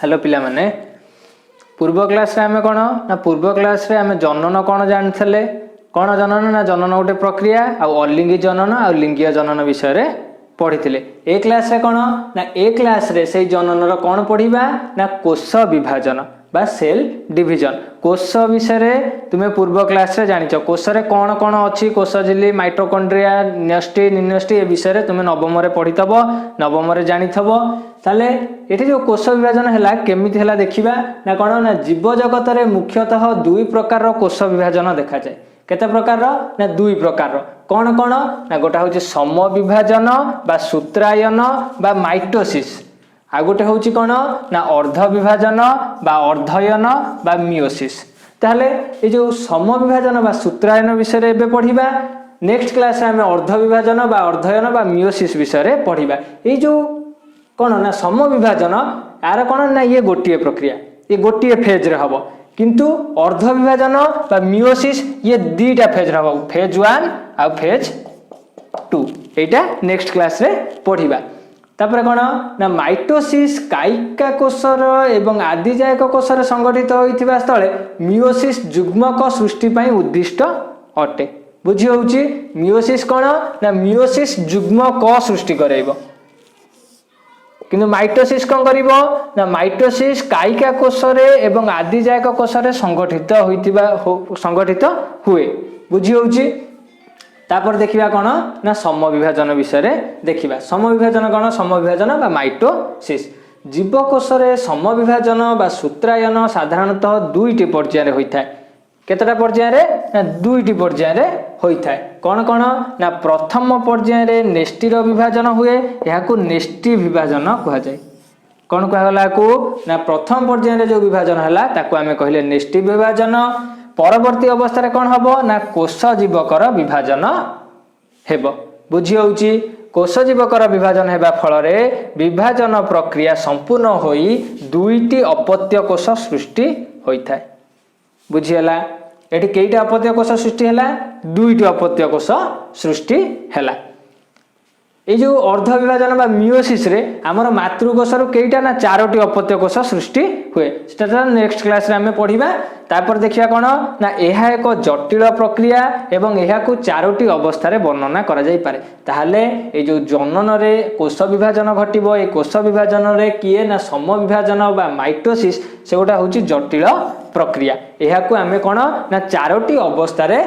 Hello ପିଲାମାନେ, ପୂର୍ବ କ୍ଲାସ୍ରେ ଆମେ କ'ଣ ନା ପୂର୍ବ କ୍ଲାସ୍ରେ ଆମେ ଜନନ କ'ଣ ଜାଣିଥିଲେ? କ'ଣ ଜନନ ନା ଜନନ ଗୋଟେ ପ୍ରକ୍ରିୟା, ଆଉ ଅଲିଙ୍ଗୀ ଜନନ ଆଉ ଲିଙ୍ଗୀୟ ଜନନ ବିଷୟରେ ପଢ଼ିଥିଲେ। ଏ କ୍ଲାସ୍ରେ କ'ଣ ନା ଏ କ୍ଲାସ୍ରେ ସେଇ ଜନନର କ'ଣ ପଢ଼ିବା ନା କୋଷ ବିଭାଜନ ବା ସେଲ୍ ଡିଭିଜନ। କୋଷ ବିଷୟରେ ତୁମେ ପୂର୍ବ କ୍ଲାସ୍ରେ ଜାଣିଛ। କୋଷରେ କ'ଣ କ'ଣ ଅଛି, କୋଷ ଝିଲ୍ଲି, ମାଇଟୋକଣ୍ଡ୍ରିଆ, ନ୍ୟଷ୍ଟି, ନିର୍ନ୍ୟଷ୍ଟି, ଏ ବିଷୟରେ ତୁମେ ନବମରେ ପଢ଼ିଥବ, ନବମରେ ଜାଣିଥବ। ତାହେଲେ ଏଠି ଯେଉଁ କୋଷ ବିଭାଜନ ହେଲା, କେମିତି ହେଲା ଦେଖିବା। ନା କ'ଣ ନା ଜୀବ ଜଗତରେ ମୁଖ୍ୟତଃ ଦୁଇ ପ୍ରକାରର କୋଷ ବିଭାଜନ ଦେଖାଯାଏ। କେତେ ପ୍ରକାରର ନା ଦୁଇ ପ୍ରକାରର। କ'ଣ କ'ଣ ନା ଗୋଟେ ହେଉଛି ସମବିଭାଜନ ବା ସୂତ୍ରାୟନ ବା ମାଇଟୋସିସ୍, ଆଉ ଗୋଟେ ହେଉଛି କ'ଣ ନା ଅର୍ଦ୍ଧ ବିଭାଜନ ବା ଅର୍ଦ୍ଧୟନ ବା ମିଓସିସ୍। ତାହେଲେ ଏ ଯେଉଁ ସମବିଭାଜନ ବା ସୂତ୍ରାୟନ ବିଷୟରେ ଏବେ ପଢ଼ିବା। ନେକ୍ସଟ କ୍ଲାସରେ ଆମେ ଅର୍ଦ୍ଧ ବିଭାଜନ ବା ଅର୍ଦ୍ଧୟନ ବା ମିଓସିସ୍ ବିଷୟରେ ପଢ଼ିବା। ଏଇ ଯେଉଁ କ'ଣ ନା ସମବିଭାଜନ, ଆର କ'ଣ ନା ଇଏ ଗୋଟିଏ ପ୍ରକ୍ରିୟା, ଇଏ ଗୋଟିଏ ଫେଜ୍ରେ ହବ। କିନ୍ତୁ ଅର୍ଦ୍ଧ ବିଭାଜନ ବା ମିଓସିସ୍, ଇଏ ଦୁଇଟା ଫେଜ୍ରେ ହବ, ଫେଜ୍ 1 ଆଉ ଫେଜ୍ 2। ଏଇଟା ନେକ୍ସଟ କ୍ଲାସରେ ପଢ଼ିବା। ତାପରେ କ'ଣ ନା ମାଇଟୋସିସ୍ କାୟିକା କୋଷର ଏବଂ ଆଦିଜାୟକ କୋଷରେ ସଂଗଠିତ ହୋଇଥିବା ସ୍ଥଳେ ମିଓସିସ୍ ଯୁଗ୍ମକ ସୃଷ୍ଟି ପାଇଁ ଉଦ୍ଦିଷ୍ଟ ଅଟେ। ବୁଝି ହେଉଛି? ମିଓସିସ୍ କ'ଣ ନା ମିଓସିସ୍ ଯୁଗ୍ମକ ସୃଷ୍ଟି କରାଇବ। କିନ୍ତୁ ମାଇଟୋସିସ୍ କ'ଣ କରିବ ନା ମାଇଟୋସିସ୍ କାୟିକା କୋଷରେ ଏବଂ ଆଦିଜାୟକ କୋଷରେ ସଂଗଠିତ ହୋଇଥିବା ସଂଗଠିତ ହୁଏ। ବୁଝି ହେଉଛି? ତାପରେ ଦେଖିବା କ'ଣ ନା ସମବିଭାଜନ ବିଷୟରେ ଦେଖିବା। ସମବିଭାଜନ କ'ଣ? ସମବିଭାଜନ ବା ମାଇଟୋସିସ୍। ଜୀବକୋଷରେ ସମବିଭାଜନ ବା ସୂତ୍ରାୟନ ସାଧାରଣତଃ ଦୁଇଟି ପର୍ଯ୍ୟାୟରେ ହୋଇଥାଏ। କେତେଟା ପର୍ଯ୍ୟାୟରେ ନା ଦୁଇଟି ପର୍ଯ୍ୟାୟରେ ହୋଇଥାଏ। କ'ଣ କ'ଣ ନା ପ୍ରଥମ ପର୍ଯ୍ୟାୟରେ ନ୍ୟଷ୍ଟିର ବିଭାଜନ ହୁଏ। ଏହାକୁ ନ୍ୟଷ୍ଟି ବିଭାଜନ କୁହାଯାଏ। କ'ଣ କୁହାଗଲା ଏହାକୁ ନା ପ୍ରଥମ ପର୍ଯ୍ୟାୟରେ ଯେଉଁ ବିଭାଜନ ହେଲା, ତାକୁ ଆମେ କହିଲେ ନ୍ୟଷ୍ଟି ବିଭାଜନ। ପରବର୍ତ୍ତୀ ଅବସ୍ଥାରେ କ'ଣ ହବ ନା କୋଷ ଜୀବକର ବିଭାଜନ ହେବ। ବୁଝି ହେଉଛି? କୋଷ ଜୀବକର ବିଭାଜନ ହେବା ଫଳରେ ବିଭାଜନ ପ୍ରକ୍ରିୟା ସମ୍ପୂର୍ଣ୍ଣ ହୋଇ ଦୁଇଟି ଅପତ୍ୟ କୋଷ ସୃଷ୍ଟି ହୋଇଥାଏ। ବୁଝିହେଲା? ଏଠି କେଇଟା ଅପତ୍ୟ କୋଷ ସୃଷ୍ଟି ହେଲା? ଦୁଇଟି ଅପତ୍ୟ କୋଷ ସୃଷ୍ଟି ହେଲା। ଏଇ ଯେଉଁ ଅର୍ଦ୍ଧ ବିଭାଜନ ବା ମିଓସିସ୍ରେ ଆମର ମାତୃକୋଷରୁ କେଇଟା ନା ଚାରୋଟି ଅପତ୍ୟ କୋଷ ସୃଷ୍ଟି ହୁଏ। ସେଟା ନେକ୍ସଟ କ୍ଲାସରେ ଆମେ ପଢିବା। ତାପରେ ଦେଖିବା କ'ଣ ନା ଏହା ଏକ ଜଟିଳ ପ୍ରକ୍ରିୟା ଏବଂ ଏହାକୁ ଚାରୋଟି ଅବସ୍ଥାରେ ବର୍ଣ୍ଣନା କରାଯାଇପାରେ। ତାହେଲେ ଏଇ ଯେଉଁ ଜନନରେ କୋଷ ବିଭାଜନ ଘଟିବ, ଏ କୋଷ ବିଭାଜନରେ କିଏ ନା ସମବିଭାଜନ ବା ମାଇଟୋସିସ୍, ସେଗୁଡ଼ା ହେଉଛି ଜଟିଳ ପ୍ରକ୍ରିୟା। ଏହାକୁ ଆମେ କ'ଣ ନା ଚାରୋଟି ଅବସ୍ଥାରେ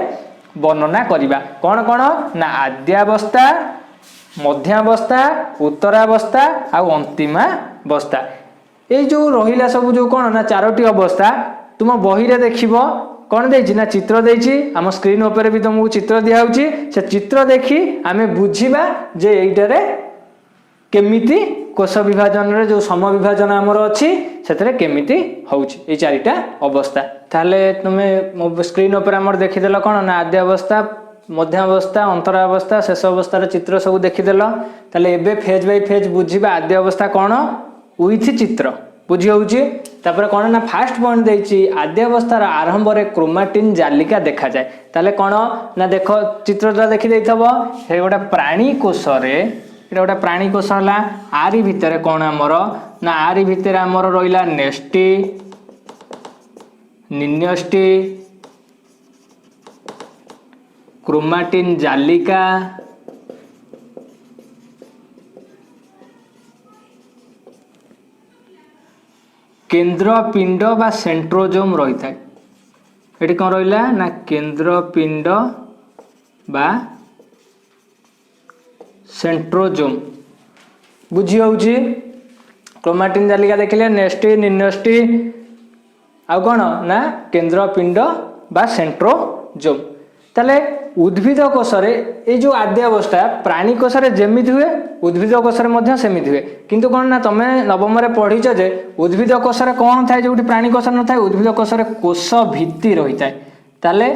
ବର୍ଣ୍ଣନା କରିବା। କ'ଣ କ'ଣ ନା ଆଦ୍ୟାବସ୍ଥା, ମଧ୍ୟାବସ୍ଥା, ଉତ୍ତରାବସ୍ଥା ଆଉ ଅନ୍ତିମାବସ୍ଥା। ଏଇ ଯେଉଁ ରହିଲା ସବୁ ଯେଉଁ କ'ଣ ନା ଚାରୋଟି ଅବସ୍ଥା, ତୁମ ବହିରେ ଦେଖିବ କ'ଣ ଦେଇଛି ନା ଚିତ୍ର ଦେଇଛି। ଆମ ସ୍କ୍ରିନ୍ ଉପରେ ବି ତୁମକୁ ଚିତ୍ର ଦିଆହେଉଛି। ସେ ଚିତ୍ର ଦେଖି ଆମେ ବୁଝିବା ଯେ ଏଇଟାରେ କେମିତି କୋଷ ବିଭାଜନରେ ଯେଉଁ ସମବିଭାଜନ ଆମର ଅଛି, ସେଥିରେ କେମିତି ହେଉଛି ଏଇ ଚାରିଟା ଅବସ୍ଥା। ତାହେଲେ ତୁମେ ମୋ ସ୍କ୍ରିନ୍ ଉପରେ ଆମର ଦେଖିଦେଲ କ'ଣ ନା ଆଦ୍ୟାବସ୍ଥା, ମଧ୍ୟାବସ୍ଥା, ଅନ୍ତରାବସ୍ଥା, ଶେଷ ଅବସ୍ଥାର ଚିତ୍ର ସବୁ ଦେଖିଦେଲ। ତାହେଲେ ଏବେ ଫେଜ୍ ବାଇ ଫେଜ୍ ବୁଝିବା, ଆଦ୍ୟ ଅବସ୍ଥା କ'ଣ ୱିଥ୍ ଚିତ୍ର। ବୁଝି ହେଉଛି? ତାପରେ କ'ଣ ନା ଫାଷ୍ଟ ପଏଣ୍ଟ ଦେଇଛି, ଆଦ୍ୟାବସ୍ଥାର ଆରମ୍ଭରେ କ୍ରୋମାଟିନ୍ ଜାଲିକା ଦେଖାଯାଏ। ତାହେଲେ କ'ଣ ନା ଦେଖ, ଚିତ୍ରଟା ଦେଖି ଦେଇଥିବ। ସେ ଗୋଟେ ପ୍ରାଣୀ କୋଷରେ, ଏଇଟା ଗୋଟେ ପ୍ରାଣୀ କୋଷ ହେଲା। ଆରି ଭିତରେ କ'ଣ ଆମର ନା ଆରି ଭିତରେ ଆମର ରହିଲା ନ୍ୟଷ୍ଟି, ନିର୍ନ୍ୟଷ୍ଟି, କ୍ରୋମାଟିନ୍ ଜାଲିକା, କେନ୍ଦ୍ରପିଣ୍ଡ ବା ସେଣ୍ଟ୍ରୋଜୋମ୍ ରହିଥାଏ। ଏଠି କ'ଣ ରହିଲା ନା କେନ୍ଦ୍ରପିଣ୍ଡ ବା ସେଣ୍ଟ୍ରୋଜୋମ୍। ବୁଝି ହେଉଛି? କ୍ରୋମାଟିନ୍ ଜାଲିକା ଦେଖିଲେ, ନ୍ୟଷ୍ଟି, ନିର୍ନ୍ୟଷ୍ଟି, ଆଉ କ'ଣ ନା କେନ୍ଦ୍ରପିଣ୍ଡ ବା ସେଣ୍ଟ୍ରୋଜୋମ୍। ତାହେଲେ ଉଦ୍ଭିଦ କୋଷରେ ଏଇ ଯେଉଁ ଆଦ୍ୟାବସ୍ଥା, ପ୍ରାଣୀ କୋଷରେ ଯେମିତି ହୁଏ, ଉଦ୍ଭିଦ କୋଷରେ ମଧ୍ୟ ସେମିତି ହୁଏ। କିନ୍ତୁ କ'ଣ ନା ତମେ ନବମରେ ପଢ଼ିଛ ଯେ ଉଦ୍ଭିଦ କୋଷରେ କ'ଣ ଥାଏ, ଯେଉଁଠି ପ୍ରାଣୀ କୋଷରେ ନଥାଏ? ଉଦ୍ଭିଦ କୋଷରେ କୋଷ ଭିତ୍ତି ରହିଥାଏ। ତାହେଲେ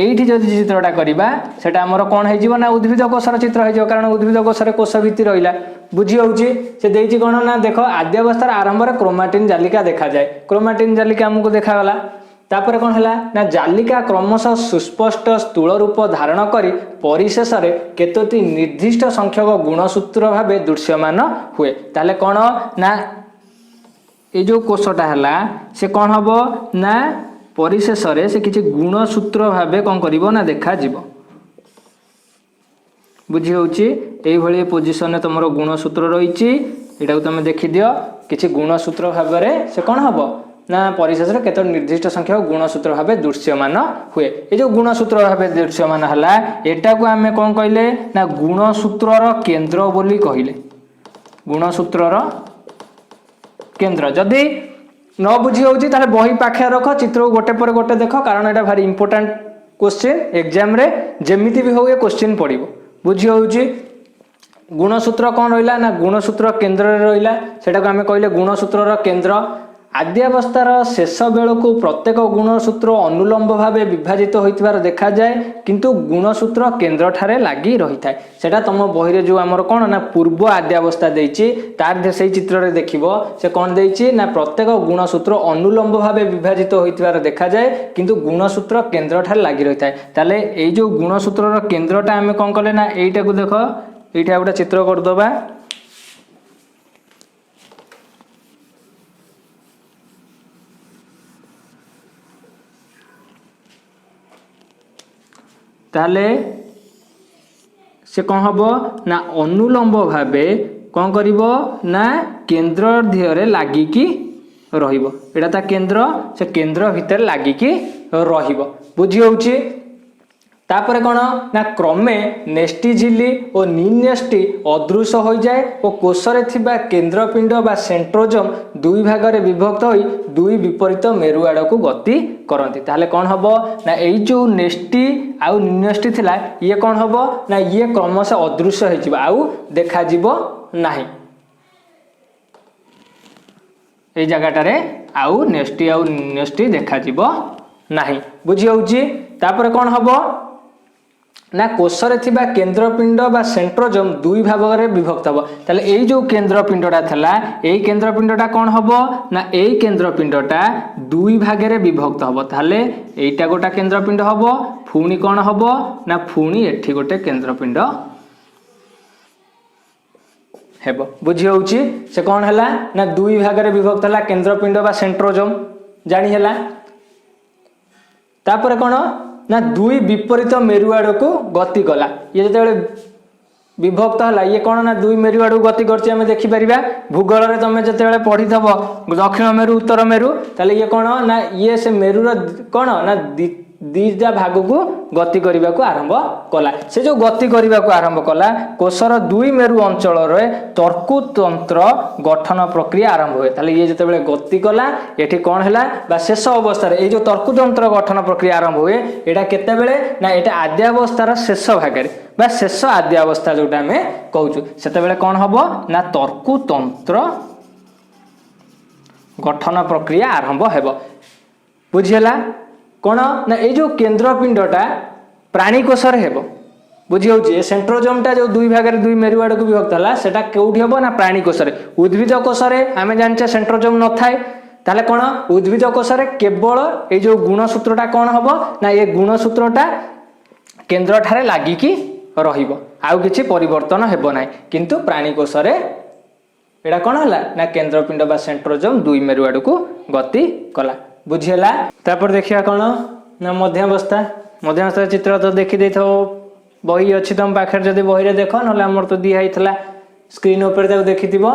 ଏଇଠି ଯଦି ଚିତ୍ରଟା କରିବା, ସେଟା ଆମର କ'ଣ ହେଇଯିବ ନା ଉଦ୍ଭିଦ କୋଷର ଚିତ୍ର ହେଇଯିବ, କାରଣ ଉଦ୍ଭିଦ କୋଷରେ କୋଷ ଭିତ୍ତି ରହିଲା। ବୁଝି ହେଉଛି? ସେ ଦେଇଛି କ'ଣ ନା ଦେଖ, ଆଦ୍ୟାବସ୍ଥାର ଆରମ୍ଭରେ କ୍ରୋମାଟିନ୍ ଜାଲିକା ଦେଖାଯାଏ। କ୍ରୋମାଟିନ୍ ଜାଲିକା ଆମକୁ ଦେଖାଗଲା। ତାପରେ କ'ଣ ହେଲା ନା ଜାଲିକା କ୍ରମଶଃ ସୁସ୍ପଷ୍ଟ ସ୍ଥୂଳ ରୂପ ଧାରଣ କରି ପରିଶେଷରେ କେତୋଟି ନିର୍ଦ୍ଦିଷ୍ଟ ସଂଖ୍ୟକ ଗୁଣସୂତ୍ର ଭାବେ ଦୃଶ୍ୟମାନ ହୁଏ। ତାହେଲେ କ'ଣ ନା ଏଇ ଯେଉଁ କୋଷଟା ହେଲା ସେ କ'ଣ ହେବ ନା ପରିଶେଷରେ ସେ କିଛି ଗୁଣସୂତ୍ର ଭାବେ କ'ଣ କରିବ ନା ଦେଖାଯିବ। ବୁଝି ହେଉଛି? ଏଇଭଳି ପୋଜିସନରେ ତୁମର ଗୁଣସୂତ୍ର ରହିଛି, ଏଇଟାକୁ ତୁମେ ଦେଖିଦିଅ। କିଛି ଗୁଣସୂତ୍ର ଭାବରେ ସେ କ'ଣ ହେବ ନା ପରିଶେଷରେ କେତେ ନିର୍ଦ୍ଦିଷ୍ଟ ସଂଖ୍ୟକ ଗୁଣସୂତ୍ର ଭାବେ ଦୃଶ୍ୟମାନ ହୁଏ। ଏ ଯେଉଁ ଗୁଣସୂତ୍ର ଭାବେ ଦୃଶ୍ୟମାନ ହେଲା, ଏଟାକୁ ଆମେ କ'ଣ କହିଲେ ନା ଗୁଣସୂତ୍ରର କେନ୍ଦ୍ର ବୋଲି କହିଲେ। ଗୁଣସୂତ୍ରର କେନ୍ଦ୍ର ଯଦି ନ ବୁଝି ହେଉଛି, ତାହେଲେ ବହି ପାଖରେ ରଖ, ଚିତ୍ରକୁ ଗୋଟେ ପରେ ଗୋଟେ ଦେଖ, କାରଣ ଏଇଟା ଭାରି ଇମ୍ପୋର୍ଟାଣ୍ଟ କୋଶ୍ଚିନ୍। ଏକ୍ଜାମରେ ଯେମିତି ବି ହଉ ଏ କୋଶ୍ଚିନ୍ ପଡ଼ିବ। ବୁଝି ହେଉଛି? ଗୁଣସୂତ୍ର କ'ଣ ରହିଲା ନା ଗୁଣସୂତ୍ର କେନ୍ଦ୍ରରେ ରହିଲା, ସେଟାକୁ ଆମେ କହିଲେ ଗୁଣସୂତ୍ରର କେନ୍ଦ୍ର। ଆଦ୍ୟାବସ୍ଥାର ଶେଷ ବେଳକୁ ପ୍ରତ୍ୟେକ ଗୁଣସୂତ୍ର ଅନୁଲମ୍ବ ଭାବେ ବିଭାଜିତ ହୋଇଥିବାର ଦେଖାଯାଏ, କିନ୍ତୁ ଗୁଣସୂତ୍ର କେନ୍ଦ୍ରଠାରେ ଲାଗି ରହିଥାଏ। ସେଟା ତମ ବହିରେ ଯେଉଁ ଆମର କ'ଣ ନା ପୂର୍ବ ଆଦ୍ୟାବସ୍ଥା ଦେଇଛି, ତାର ସେଇ ଚିତ୍ରରେ ଦେଖିବ, ସେ କ'ଣ ଦେଇଛି ନା ପ୍ରତ୍ୟେକ ଗୁଣସୂତ୍ର ଅନୁଲମ୍ବ ଭାବେ ବିଭାଜିତ ହୋଇଥିବାର ଦେଖାଯାଏ, କିନ୍ତୁ ଗୁଣସୂତ୍ର କେନ୍ଦ୍ରଠାରେ ଲାଗି ରହିଥାଏ। ତାହେଲେ ଏଇ ଯେଉଁ ଗୁଣସୂତ୍ରର କେନ୍ଦ୍ରଟା ଆମେ କ'ଣ କଲେ ନା ଏଇଟାକୁ ଦେଖ, ଏଇଟା ଗୋଟେ ଚିତ୍ର କରିଦେବା। ତାହେଲେ ସେ କ'ଣ ହେବ ନା ଅନୁଲମ୍ବ ଭାବେ କ'ଣ କରିବ ନା କେନ୍ଦ୍ର ଦେହରେ ଲାଗିକି ରହିବ। ଏଇଟା ତା କେନ୍ଦ୍ର, ସେ କେନ୍ଦ୍ର ଭିତରେ ଲାଗିକି ରହିବ। ବୁଝି ହେଉଛି? ତାପରେ କ'ଣ ନା କ୍ରମେ ନେଷ୍ଟି ଝିଲ୍ଲି ଓ ନିନ୍ୟଷ୍ଟି ଅଦୃଶ୍ୟ ହୋଇଯାଏ ଓ କୋଷରେ ଥିବା କେନ୍ଦ୍ରପିଣ୍ଡ ବା ସେଣ୍ଟ୍ରୋଜମ୍ ଦୁଇ ଭାଗରେ ବିଭକ୍ତ ହୋଇ ଦୁଇ ବିପରୀତ ମେରୁ ଆଡ଼କୁ ଗତି କରନ୍ତି। ତାହେଲେ କ'ଣ ହେବ ନା ଏଇ ଯେଉଁ ନେଷ୍ଟି ଆଉ ନିନ୍ୟଷ୍ଟି ଥିଲା, ଇଏ କ'ଣ ହେବ ନା ଇଏ କ୍ରମଶଃ ଅଦୃଶ୍ୟ ହେଇଯିବ, ଆଉ ଦେଖାଯିବ ନାହିଁ। ଏଇ ଜାଗାଟାରେ ଆଉ ନେଷ୍ଟି ଆଉ ନିନ୍ୟଷ୍ଟି ଦେଖାଯିବ ନାହିଁ। ବୁଝି ହେଉଛି? ତାପରେ କ'ଣ ହେବ ନା କୋଷରେ ଥିବା କେନ୍ଦ୍ରପିଣ୍ଡ ବା ସେଣ୍ଟ୍ରୋଜମ୍ ଦୁଇ ଭାଗରେ ବିଭକ୍ତ ହେବ। ତାହେଲେ ଏଇ ଯେଉଁ କେନ୍ଦ୍ରପିଣ୍ଡଟା ଥିଲା, ଏଇ କେନ୍ଦ୍ରପିଣ୍ଡଟା କ'ଣ ହେବ ନା ଏଇ କେନ୍ଦ୍ରପିଣ୍ଡଟା ଦୁଇ ଭାଗରେ ବିଭକ୍ତ ହେବ। ତାହେଲେ ଏଇଟା ଗୋଟା କେନ୍ଦ୍ରପିଣ୍ଡ ହେବ, ପୁଣି କ'ଣ ହେବ ନା ପୁଣି ଏଠି ଗୋଟେ କେନ୍ଦ୍ରପିଣ୍ଡ ହେବ। ବୁଝି ହେଉଛି? ସେ କ'ଣ ହେଲା ନା ଦୁଇ ଭାଗରେ ବିଭକ୍ତ ହେଲା କେନ୍ଦ୍ରପିଣ୍ଡ ବା ସେଣ୍ଟ୍ରୋଜମ୍, ଜାଣି ହେଲା? ତାପରେ କ'ଣ ନା ଦୁଇ ବିପରୀତ ମେରୁ ଆଡ଼କୁ ଗତି କଲା। ଇଏ ଯେତେବେଳେ ବିଭକ୍ତ ହେଲା, ଇଏ କ'ଣ ନା ଦୁଇ ମେରୁ ଆଡ଼କୁ ଗତି କରିଛି, ଆମେ ଦେଖିପାରିବା। ଭୂଗୋଳରେ ତମେ ଯେତେବେଳେ ପଢ଼ିଥିବ ଦକ୍ଷିଣ ମେରୁ, ଉତ୍ତର ମେରୁ, ତାହେଲେ ଇଏ କ'ଣ ନା ଇଏ ସେ ମେରୁର କ'ଣ ନା ଦିଟା ଭାଗକୁ ଗତି କରିବାକୁ ଆରମ୍ଭ କଲା। ସେ ଯେଉଁ ଗତି କରିବାକୁ ଆରମ୍ଭ କଲା, କୋଷର ଦୁଇ ମେରୁ ଅଞ୍ଚଳରେ ତର୍କୁତନ୍ତ୍ର ଗଠନ ପ୍ରକ୍ରିୟା ଆରମ୍ଭ ହୁଏ। ତାହେଲେ ଇଏ ଯେତେବେଳେ ଗତି କଲା, ଏଠି କ'ଣ ହେଲା ବା ଶେଷ ଅବସ୍ଥାରେ ଏଇ ଯେଉଁ ତର୍କୁତନ୍ତ୍ର ଗଠନ ପ୍ରକ୍ରିୟା ଆରମ୍ଭ ହୁଏ, ଏଇଟା କେତେବେଳେ ନା ଏଇଟା ଆଦ୍ୟାବସ୍ଥାର ଶେଷ ଭାଗରେ ବା ଶେଷ ଆଦ୍ୟାବସ୍ଥା ଯେଉଁଟା ଆମେ କହୁଛୁ, ସେତେବେଳେ କ'ଣ ହବ ନା ତର୍କୁତନ୍ତ୍ର ଗଠନ ପ୍ରକ୍ରିୟା ଆରମ୍ଭ ହେବ। ବୁଝିହେଲା? କ'ଣ ନା ଏଇ ଯେଉଁ କେନ୍ଦ୍ରପିଣ୍ଡଟା ପ୍ରାଣୀ କୋଷରେ ହେବ। ବୁଝି ହେଉଛି? ଏ ସେଣ୍ଟ୍ରୋଜୋମଟା ଯେଉଁ ଦୁଇ ଭାଗରେ ଦୁଇ ମେରୁ ଆଡ଼କୁ ବିଭକ୍ତ ହେଲା, ସେଟା କେଉଁଠି ହେବ ନା ପ୍ରାଣୀ କୋଷରେ। ଉଦ୍ଭିଦ କୋଷରେ ଆମେ ଜାଣିଛେ ସେଣ୍ଟ୍ରୋଜୋମ ନଥାଏ। ତାହେଲେ କ'ଣ ଉଦ୍ଭିଦ କୋଷରେ କେବଳ ଏଇ ଯେଉଁ ଗୁଣସୂତ୍ରଟା କ'ଣ ହେବ ନା ଏ ଗୁଣସୂତ୍ରଟା କେନ୍ଦ୍ରଠାରେ ଲାଗିକି ରହିବ, ଆଉ କିଛି ପରିବର୍ତ୍ତନ ହେବ ନାହିଁ। କିନ୍ତୁ ପ୍ରାଣୀ କୋଷରେ ଏଇଟା କ'ଣ ହେଲା ନା କେନ୍ଦ୍ରପିଣ୍ଡ ବା ସେଣ୍ଟ୍ରୋଜୋମ ଦୁଇ ମେରୁ ଆଡ଼କୁ ଗତି କଲା। ବୁଝିହେଲା? ତାପରେ ଦେଖିବା କ'ଣ ନା ମଧ୍ୟାବସ୍ଥା। ମଧ୍ୟାବସ୍ଥା ଚିତ୍ର ତ ଦେଖିଦେଇଥିବ, ବହି ଅଛି ତମ ପାଖରେ ଯଦି ବହିରେ ଦେଖ, ନହେଲେ ଆମର ତ ଦିଆ ହେଇଥିଲା ସ୍କ୍ରିନ୍ ଉପରେ, ତାକୁ ଦେଖିଥିବ।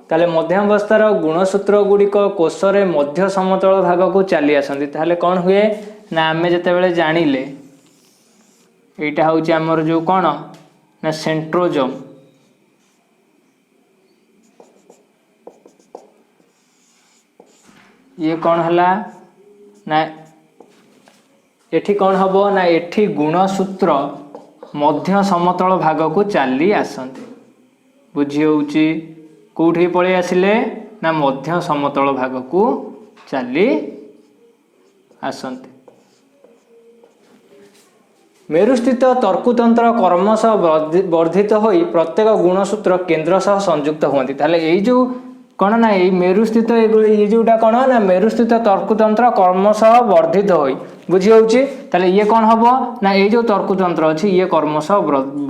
ତାହେଲେ ମଧ୍ୟାବସ୍ଥାର ଗୁଣସୂତ୍ର ଗୁଡ଼ିକ କୋଷରେ ମଧ୍ୟ ସମତଳ ଭାଗକୁ ଚାଲି ଆସନ୍ତି। ତାହେଲେ କ'ଣ ହୁଏ ନା ଆମେ ଯେତେବେଳେ ଜାଣିଲେ ଏଇଟା ହେଉଛି ଆମର ଯେଉଁ କ'ଣ ନା ସେଣ୍ଟ୍ରୋଜୋମ, ଇଏ କ'ଣ ହେଲା ନା ଏଠି କ'ଣ ହେବ ନା ଏଠି ଗୁଣସୂତ୍ର ମଧ୍ୟ ସମତଳ ଭାଗକୁ ଚାଲି ଆସନ୍ତି। ବୁଝି ହେଉଛି? କେଉଁଠି ପଳେଇ ଆସିଲେ ନା ମଧ୍ୟ ସମତଳ ଭାଗକୁ ଚାଲି ଆସନ୍ତି। ମେରୁସ୍ଥିତ ତର୍କୁତନ୍ତ୍ର କ୍ରମଶଃ ବର୍ଦ୍ଧିତ ହୋଇ ପ୍ରତ୍ୟେକ ଗୁଣସୂତ୍ର କେନ୍ଦ୍ର ସହ ସଂଯୁକ୍ତ ହୁଅନ୍ତି। ତାହେଲେ ଏଇ ଯେଉଁ କ'ଣ ନା ଏଇ ମେରୁସ୍ଥିତ ଏଇ ଯୋଉଟା କ'ଣ ନା ମେରୁସ୍ଥିତ ତର୍କୁତନ୍ତ୍ର କ୍ରମଶଃ ବର୍ଦ୍ଧିତ ହୋଇ, ବୁଝି ହେଉଛି? ତାହେଲେ ଇଏ କ'ଣ ହବ ନା ଏଇ ଯୋଉ ତର୍କୁତନ୍ତ୍ର ଅଛି, ଇଏ କ୍ରମଶଃ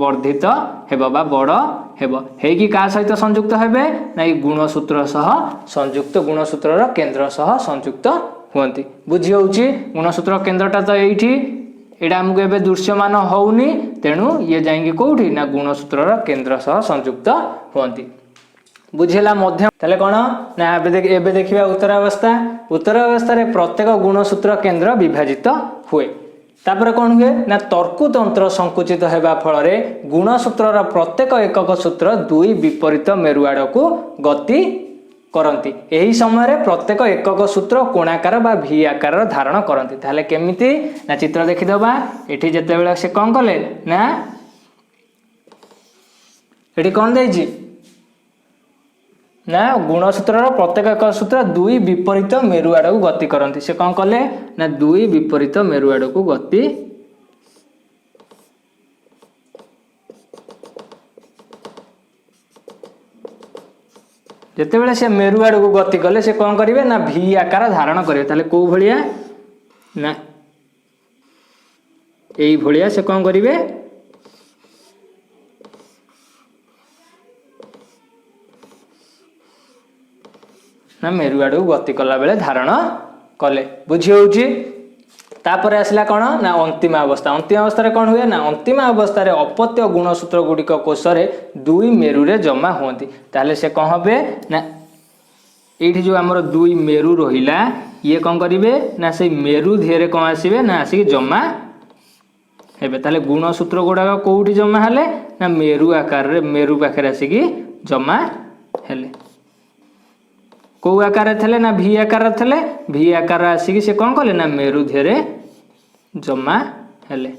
ବର୍ଦ୍ଧିତ ହେବ ବା ବଡ଼ ହେବ, ହେଇକି କାହା ସହିତ ସଂଯୁକ୍ତ ହେବେ ନା ଏଇ ଗୁଣସୂତ୍ର ସହ ସଂଯୁକ୍ତ, ଗୁଣସୂତ୍ରର କେନ୍ଦ୍ର ସହ ସଂଯୁକ୍ତ ହୁଅନ୍ତି। ବୁଝି ହେଉଛି? ଗୁଣସୂତ୍ର କେନ୍ଦ୍ରଟା ତ ଏଇଠି, ଏଇଟା ଆମକୁ ଏବେ ଦୃଶ୍ୟମାନ ହଉନି। ତେଣୁ ଇଏ ଯାଇକି କୋଉଠି ନା ଗୁଣସୂତ୍ରର କେନ୍ଦ୍ର ସହ ସଂଯୁକ୍ତ ହୁଅନ୍ତି। ବୁଝିହେଲା ମଧ୍ୟ? ତାହେଲେ କ'ଣ ନା ଏବେ ଦେଖିବା ଉତ୍ତରାବସ୍ଥା। ଉତ୍ତରାବସ୍ଥାରେ ପ୍ରତ୍ୟେକ ଗୁଣସୂତ୍ର କେନ୍ଦ୍ର ବିଭାଜିତ ହୁଏ। ତାପରେ କ'ଣ ହୁଏ ନା ତର୍କୁତନ୍ତ୍ର ସଂକୁଚିତ ହେବା ଫଳରେ ଗୁଣସୂତ୍ରର ପ୍ରତ୍ୟେକ ଏକକ ସୂତ୍ର ଦୁଇ ବିପରୀତ ମେରୁ ଆଡ଼କୁ ଗତି କରନ୍ତି। ଏହି ସମୟରେ ପ୍ରତ୍ୟେକ ଏକକ ସୂତ୍ର କୋଣାକାର ବା ଭି ଆକାରର ଧାରଣ କରନ୍ତି। ତାହେଲେ କେମିତି ନା ଚିତ୍ର ଦେଖିଦେବା। ଏଠି ଯେତେବେଳେ ସେ କ'ଣ କଲେ ନା ଏଠି କ'ଣ ଦେଇଛି ନା ଗୁଣସୂତ୍ରର ପ୍ରତ୍ୟେକ ଏକ ସୂତ୍ର ଦୁଇ ବିପରୀତ ମେରୁ ଆଡ଼କୁ ଗତି କରନ୍ତି। ସେ କ'ଣ କଲେ ନା ଦୁଇ ବିପରୀତ ମେରୁ ଆଡ଼କୁ ଗତି ଯେତେବେଳେ ସେ ମେରୁ ଆଡ଼କୁ ଗତି କଲେ, ସେ କ'ଣ କରିବେ ନା ଭି ଆକାର ଧାରଣ କରିବେ। ତାହେଲେ କୋଉ ଭଳିଆ ନା ଏଇ ଭଳିଆ ସେ କ'ଣ କରିବେ ନା ମେରୁ ଆଡ଼କୁ ଗତି କଲା ବେଳେ ଧାରଣ କଲେ। ବୁଝି ହେଉଛି? ତାପରେ ଆସିଲା କ'ଣ ନା ଅନ୍ତିମ ଅବସ୍ଥା। ଅନ୍ତିମ ଅବସ୍ଥାରେ କ'ଣ ହୁଏ ନା ଅନ୍ତିମ ଅବସ୍ଥାରେ ଅପତ୍ୟ ଗୁଣସୂତ୍ର ଗୁଡ଼ିକ କୋଷରେ ଦୁଇ ମେରୁରେ ଜମା ହୁଅନ୍ତି। ତାହେଲେ ସେ କ'ଣ ହେବେ ନା ଏଇଠି ଯେଉଁ ଆମର ଦୁଇ ମେରୁ ରହିଲା, ଇଏ କ'ଣ କରିବେ ନା ସେଇ ମେରୁ ଧିଏରେ କ'ଣ ଆସିବେ ନା ଆସିକି ଜମା ହେବେ। ତାହେଲେ ଗୁଣସୂତ୍ର ଗୁଡ଼ାକ କୋଉଠି ଜମା ହେଲେ ନା ମେରୁ ଆକାରରେ, ମେରୁ ପାଖରେ ଆସିକି ଜମା ହେଲେ। କୋଉ ଆକାରରେ ଥିଲେ ନା ଭି ଆକାରରେ ଥିଲେ। ଭି ଆକାର ଆସିକି ସେ କ'ଣ କଲେ ନା ମେରୁ ଧିଏରେ ଜମା ହେଲେ।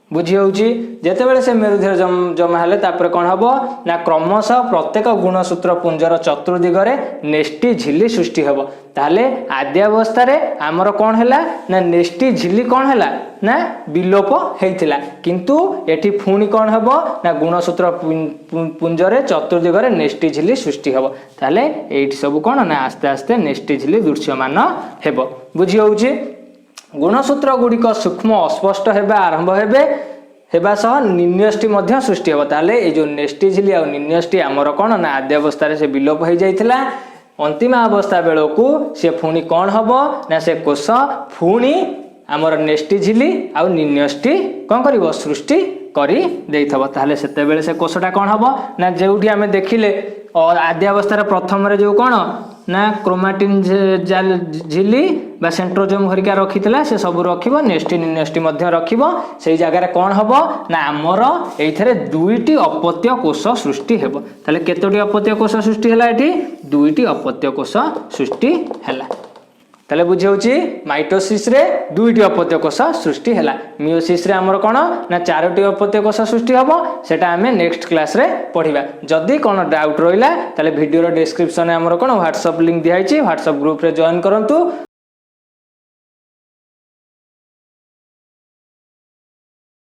ବୁଝି ହେଉଛି? ଯେତେବେଳେ ସେ ମେରୁ ଧିଏରେ ଜମା ହେଲେ, ତାପରେ କ'ଣ ହବ ନା କ୍ରମଶଃ ପ୍ରତ୍ୟେକ ଗୁଣସୂତ୍ର ପୁଞ୍ଜର ଚତୁର୍ଦିଗରେ ନେଷ୍ଟି ଝିଲ୍ଲି ସୃଷ୍ଟି ହେବ। ତାହେଲେ ଆଦ୍ୟାବସ୍ଥାରେ ଆମର କ'ଣ ହେଲା ନା ନେଷ୍ଟି ଝିଲ୍ଲି କ'ଣ ହେଲା ନା ବିଲୋପ ହେଇଥିଲା। କିନ୍ତୁ ଏଠି ପୁଣି କ'ଣ ହେବ ନା ଗୁଣସୂତ୍ର ପୁଞ୍ଜରେ ଚତୁର୍ଦିଗରେ ନେଷ୍ଟି ଝିଲ୍ଲି ସୃଷ୍ଟି ହେବ। ତାହେଲେ ଏଇଠି ସବୁ କ'ଣ ନା ଆସ୍ତେ ଆସ୍ତେ ନେଷ୍ଟି ଝିଲ୍ଲି ଦୃଶ୍ୟମାନ ହେବ। ବୁଝି ହେଉଛି? ଗୁଣସୂତ୍ର ଗୁଡ଼ିକ ସୂକ୍ଷ୍ମ ଅସ୍ପଷ୍ଟ ହେବା ଆରମ୍ଭ ହେବେ, ହେବା ସହ ନିନ୍ୟଷ୍ଟି ମଧ୍ୟ ସୃଷ୍ଟି ହେବ। ତାହେଲେ ଏଇ ଯେଉଁ ନେଷ୍ଟି ଝିଲ୍ଲି ଆଉ ନିନ୍ୟଷ୍ଟି ଆମର କ'ଣ ନା ଆଦ୍ୟାବସ୍ଥାରେ ସେ ବିଲୋପ ହେଇଯାଇଥିଲା। ଅନ୍ତିମ ଅବସ୍ଥା ବେଳକୁ ସେ ପୁଣି କ'ଣ ହବ ନା ସେ କୋଷ ପୁଣି ଆମର ନେଷ୍ଟି ଝିଲ୍ଲି ଆଉ ନିନ୍ୟଷ୍ଟି କ'ଣ କରିବ, ସୃଷ୍ଟି କରି ଦେଇଥିବ। ତାହେଲେ ସେତେବେଳେ ସେ କୋଷଟା କ'ଣ ହବ ନା ଯେଉଁଠି ଆମେ ଦେଖିଲେ ଆଦ୍ୟାବସ୍ଥାର ପ୍ରଥମରେ ଯେଉଁ କ'ଣ ନା କ୍ରୋମାଟିନ୍ ଝିଲ୍ଲି ବା ସେଣ୍ଟ୍ରୋଜୋମ୍ ହରିକା ରଖିଥିଲା, ସେ ସବୁ ରଖିବ, ନେଷ୍ଟି ନିନ୍ୟଷ୍ଟି ମଧ୍ୟ ରଖିବ। ସେଇ ଜାଗାରେ କ'ଣ ହବ ନା ଆମର ଏଇଥିରେ ଦୁଇଟି ଅପତ୍ୟ କୋଷ ସୃଷ୍ଟି ହେବ। ତାହେଲେ କେତୋଟି ଅପତ୍ୟ କୋଷ ସୃଷ୍ଟି ହେଲା ଏଠି? ଦୁଇଟି ଅପତ୍ୟ କୋଷ ସୃଷ୍ଟି ହେଲା। ତାହେଲେ ବୁଝି ହେଉଛି, ମାଇଟୋସିସରେ ଦୁଇଟି ଅପତ୍ୟ କୋଷ ସୃଷ୍ଟି ହେଲା। ମିଓସିସରେ ଆମର କ'ଣ ନା ଚାରୋଟି ଅପତ୍ୟ କୋଷ ସୃଷ୍ଟି ହେବ। ସେଟା ଆମେ ନେକ୍ସଟ କ୍ଲାସରେ ପଢ଼ିବା। ଯଦି କ'ଣ ଡାଉଟ୍ ରହିଲା, ତାହେଲେ ଭିଡ଼ିଓର ଡେସ୍କ୍ରିପସନରେ ଆମର କ'ଣ ହ୍ୱାଟ୍ସଅପ୍ ଲିଙ୍କ ଦିଆହେଇଛି, ହ୍ୱାଟ୍ସଅପ୍ ଗ୍ରୁପରେ ଜଏନ୍ କରନ୍ତୁ।